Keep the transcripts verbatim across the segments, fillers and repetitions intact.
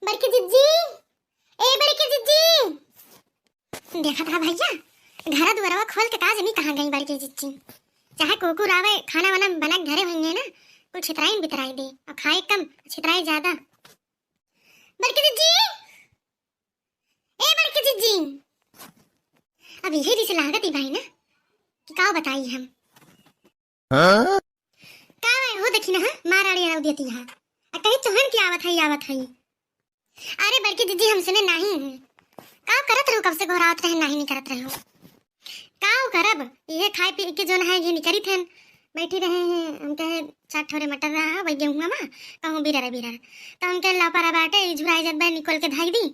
बड़की जिज्जी, ए बड़की जिज्जी। देखत हा भैया, घर दुआरवा खोल के का जनी कहाँ गई बड़की जिज्जी। चाहे कुकुर आवे, खाना वाना बना के धरे होइहैं ना, कुल छितराई न बितराई दे, और खाए कम, छितराए ज्यादा। बड़की जिज्जी, ए बड़की जिज्जी। अब यही रिस लागत ही भाई ना, कि का बताई हम। हाँ? का है हो, देखी ना, हाँ? मार आड़ी अड़ाउ देती है। आ कहीं चोहन की आवत है, आवत है। अरे बड़की जिज्जी, हम सुने नाही है। का करत रहू, कब से घोरावत रहे, नाही नहीं करत रहू। का करब, ये खाए पी के जोन है, ये निकरी थे, बैठी रहे हैं। हम कहे, "चार ठोरे मटर रहा है, वही गेहूं में, कहूँ बिरर बिरर।" तो हम कहे, "लापरा बाटे, ई झुराई जब निकल के धाई दी।"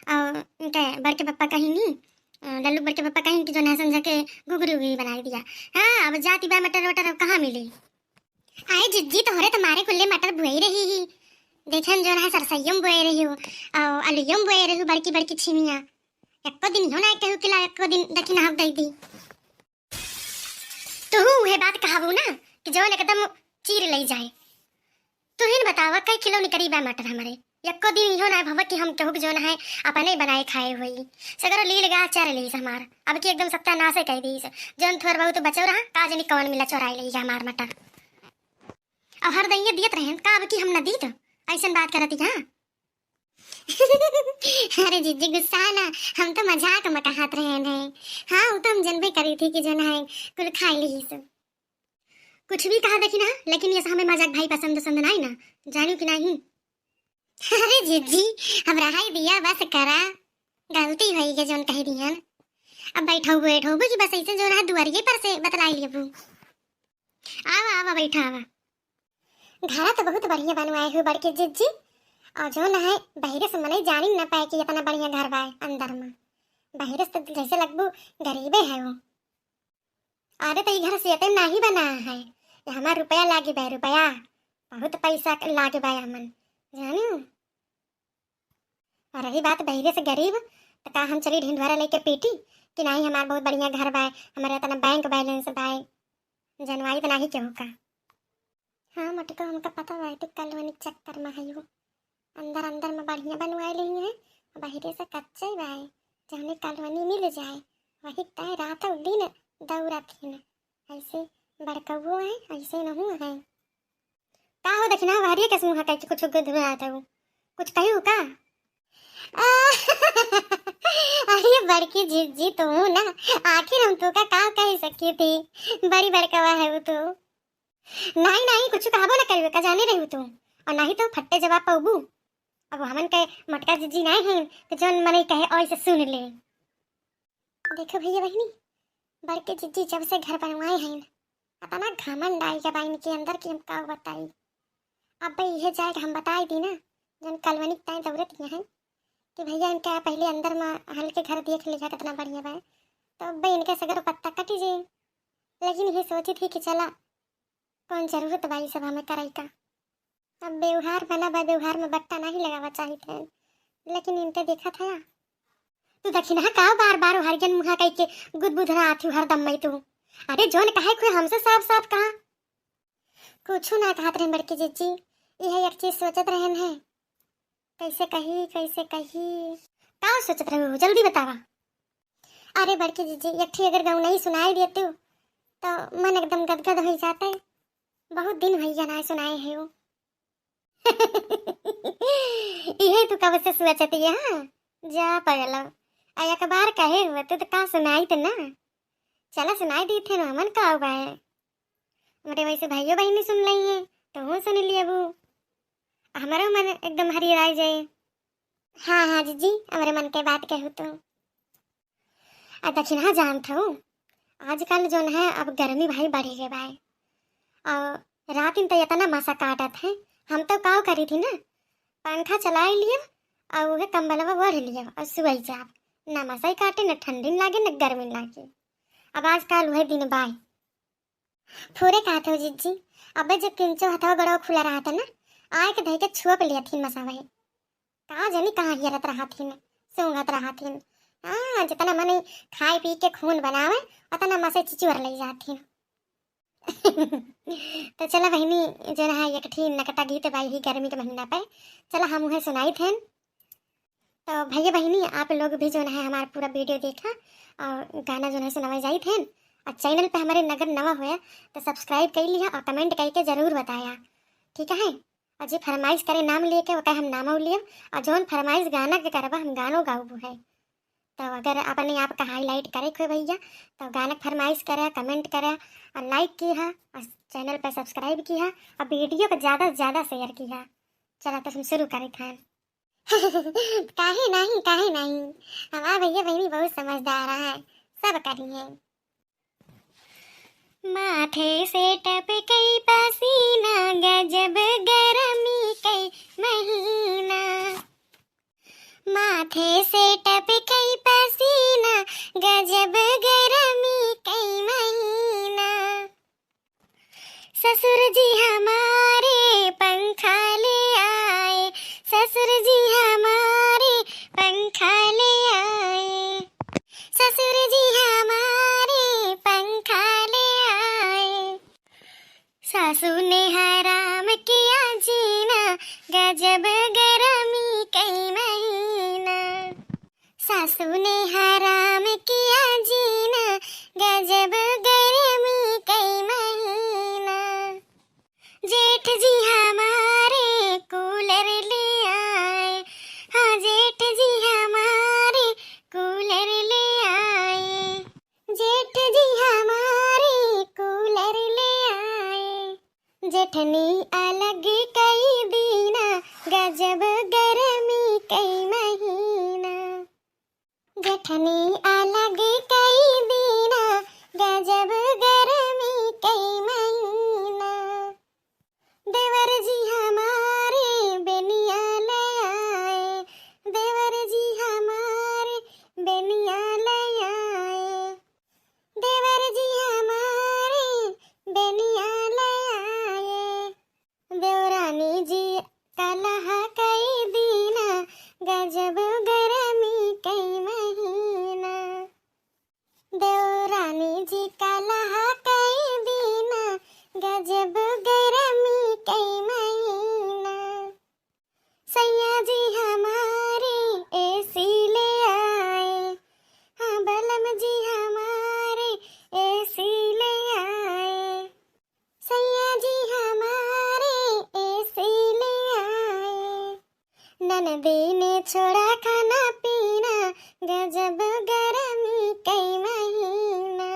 और उनके बड़के पप्पा कहीं नहीं, अ, लल्लू बड़के पप्पा कहीं कि जोन है समझा के घुघरी उघरी बनाई दिया। हाँ, अब जाती बा मटर वटर अब कहाँ मिली? आए जिज्जी, तोहरे तो मारे कुल्ले मटर बुआई रही ही। देखे हम जोन है सरसैयो में बुआई रही हो, और अलुइयो में बुआई रही हो, बड़की बड़की छिमिया। एको दिन हो ना कहू किला, एको दिन दखिना हक दई दी। तुहू उहे बात कहाबू ना कि जौन एकदम चीर लई जाए। तुहिन बतावा, कई किलो निकरी बा मटर हमरे? यक्को दिन इहो ना भवा कि हम केहू के जौन है अपने बनाए खाए होई। सगरो लील गा चर लेइस हमार। अब की एकदम सत्यानाश कई दीस। जौन थोर बहुत बचो रहा, का जनी कौन मिला चोराई लेइस हमार मटर। अब हर दइये दियत रहेन, का अब की हम न दीत? ऐसन बात करती हाँ। अरे जिज्जी, गुस्सा ना, हम तो मजाक में कहत रहेन है। हाँ, वो तो हम जनबे करी थी कि जौन है कुल खाई लीस। कुछ भी कहा देखी ना, लेकिन ये हमें मजाक भाई पसंद पसंद नाही ना, जानू कि नाही? अरे जिज्जी, अब रहाई दिया, बस करा, गलती होई के जौन कह दिहन। अब बैठो बैठो कि बस ऐसे जौन है दुआरिये पर से बतलाई लेबू। आवा आवा, बैठा आवा। घर तो बहुत बढ़िया बनवाए हो बड़की जिज्जी, और जौन है बहरे से मनई जानी न पाए कि इतना बढ़िया घर बाय अंदर में। बहरे से तो जैसे लगबू गरीबे है वो। अरे तो ई घर से एते नाही बना है, ये हमार रुपया लागे बा, रुपया, बहुत पैसा लागे बा हमन, जानियो। और रही बात बहिरे से गरीब, तो का हम चली ढिंढोरा लेके पीटी कि नाही हमार बहुत बढ़िया घर बाय, हमारे इतना बैंक बैलेंस बाय, जनवाई तो नाही केहू का। हाँ मोटका, हमका पता बाय तू कॉलोनी के चक्कर में हयू। अंदर अंदर में बढ़िया बनवाए लेई है, बहिरे से कच्चे बाय, जौने कॉलोनी मिल जाए, वही तय रात और दिन दौड़त हिन। ऐसे बड़कउओ है, ऐसे नहू है। का हो दखिना, बहरिया के मुँह कह के कुछ गुदगुदात हो, कुछ कही हो का? आ, अरे बड़की जिज्जी तू ना, आखिर हम तू का का कह सकी थी, बड़ी बड़कवा है वो तू। नाही नाही, कुछ कहबो ना करियो, का जाने रही तू, और नाही तो फट्टे जवाब पाबू। अब हमन के मोटका जिज्जी नाही है, तो जौन मनई कहे ओइसे सुन ले। देखो भैया बहिनी, बड़के जिज्जी जब से घर बनवाए हैं, अतना घमंड आई गवा इनके अंदर कि हम का बताई। अब भाई इहे जाए के हम बताई दी ना, जौन कॉलोनी के ताई दौड़त हिया हैं कि भैया इनका पहले अंदर में हल्के घर देख लिया कितना बढ़िया बा, तो अब भाई इनका सगरो पत्ता कटी जाए। लेकिन ये सोची थी कि चला कौन जरूरत बा ई सब हमें करई का। अब व्यवहार भला बा, व्यवहार में बट्टा नाही लगावा चाहित है, लेकिन इनके देखत है। तू दखिना का बार बार हरियन मुहा कई के गुदबुधरा आथी हरदम मई तू। अरे जौन कहे कोई हमसे साफ साफ कहा। कुछ ना कहत रहे बड़की जिज्जी, यह एक चीज सोचत रहन है। कैसे कही, कैसे कही? का सोचत रहे हो, जल्दी बतावा। अरे बड़की जिज्जी, एक ठी अगर गौनई सुनाई देतू, तो मन एकदम गदगद होई जाते। बहुत दिन भैया ना सुनाए है वो। इहे तू कब से सोचती है, हाँ? जा पगला, आ एक बार कहे हुआ तू तो का सुनाई तो ना। चला सुनाई दी थे ना, मन का हुआ है? हमरे वैसे भाइयों बहनी सुन रही हैं, तो हूँ सुन लिया वो। हमारो मन एकदम हरियर आ जाए। हाँ हाँ जिज्जी, हमरे मन के बात कहू तू। आ दखिना जानत हऊ, आजकल जौन है अब गर्मी भाई बढ़ गए बाय। और रातिन तो इतना मसा काटत है, हम तो काव करी थी ना, पंखा चलाई लियब और उहे कंबलवा ओढ़ लियब और सुई जाब। ना मसा ही काटे, ना ठंडी लागे, ना गर्मी लागे। अब आजकल उहे दिन बाय। फुरे कहत हो जिज्जी, अबे जब किंचो हथवा गोड़वा खुला रहत है ना, आए के धई के छुअप लिया थी मसा वही। का जानी कहाँ हेरत रहथिन, सूंघत रहथिन। हाँ, जितना मने खाए पी के खून बनावे, उतना मसे चिचुर ले जाथिन। तो चला बहिनी, जो है एक ठी नकटा गीत बाई ही गर्मी के महीना पे, चला हम उहे सुनाई थेन। तो भैया बहिनी, आप लोग भी जौन है हमार पूरा video देखा और गाना जौन है सुनावे जाइत है। और channel पे हमारे अगर नवा होया तो subscribe कर लिया और comment करके जरूर बताया, ठीक है? और जे फरमाइश करे नाम लेके, ओका हम नामो लियब, और जौन फरमाइश गाना के करबा, हम गानो गाउबो है। तो अगर अपने आप का highlight करे के हो भैया, तो गाना के फरमाइश करा, comment करा, और like किहा, और channel पर subscribe किहा, और video को ज्यादा से ज्यादा share किहा। चला, तो हम शुरू करे खान। काहे नहीं, काहे नहीं, हमार भैया बहिनी बहुत समझदार है, सब करिए। माथे से टपकई पसीना, गजब गरमी कई महीना। माथे से टपकई पसीना, गजब गरमी कई महीना। ससुर जी हमारे पंखा ले आए, ससुर जी हमारे पंखा ले आए, ससुर जी हमारे पंखा ले आए। सासू ने हराम किया जीना, गजब गरमी कई महीना। सासू ने हराम किया जीना, गजब गरमी कई महीना। जेठ जी हमारे cooler ले आए, हाँ, जेठ जी हमारे cooler ले आए, जेठ जी हमारे cooler ले आए। जेठनी अलग कई दीना, गजब गरमी कई महीना। जेठनी अलग कई दीना, गजब गरमी कई महीना। देवर जी हमारे बेनिया ले आए, देवर जी हमारे बेनिया ले आए, देवर जी हमारे बेनिया ले आए। देवरानी जी कलह कई दीना, गजब गरमी कई महीना। देवरानी जी कलह कई दीना, गजब गरमी कई महीना। सैया जी हमारे AC ले आए, हाँ, बलम जी हमारे AC ले आए। सैया जी हमारे AC ले आए। ननदी ने छोड़ा खाना पीना, गजब गरमी कई महीना।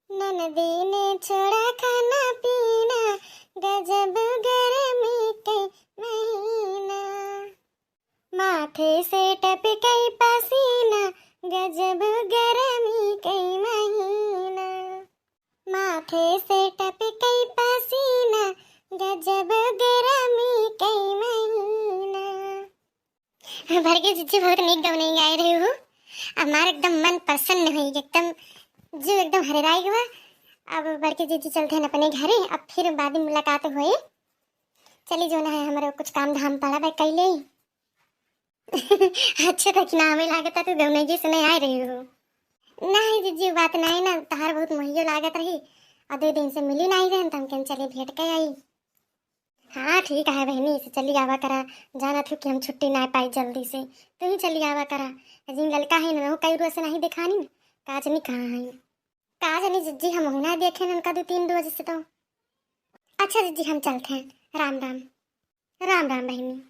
ननदी ने छोड़ा खाना पीना, गजब गरमी कई महीना। माथे से टपकई पसीना, गजब गरमी कई महीना। माथे से टपकई पसीना, गजब गरमी कई महीना। बड़की जिज्जी बहुत नीक गवनई गाए रही हो। हमार एकदम मन प्रसन्न होई, एकदम जीव एकदम हरिराई गवा। अब बड़की जिज्जी चलते हैं अपने घरे, अब फिर बाद में मुलाकात होई। चली जो ना है, हमारे कुछ काम धाम पड़ा बा, कई ले। अच्छा, तो कि ना हमें लागत है तू गवनई सुने आए रही हो। नहीं जिज्जी, बात नहीं ना, तहार बहुत मोहियो लागत रही, और दो दिन से मिली नहीं रहे, तो हम कहन चली भेंट के आई। हाँ, ठीक है बहनी, से चली आवा करा, जाना थू कि हम छुट्टी ना पाई जल्दी से, तू ही चली आवा करा। जिन ललका है ना, कई रोज से नहीं दिखानी, काज नहीं कहाँ है, काज नहीं जिज्जी, हम ना देखे उनका दो तीन रोज से तो। अच्छा जिज्जी, हम चलते हैं, राम राम। राम राम बहनी।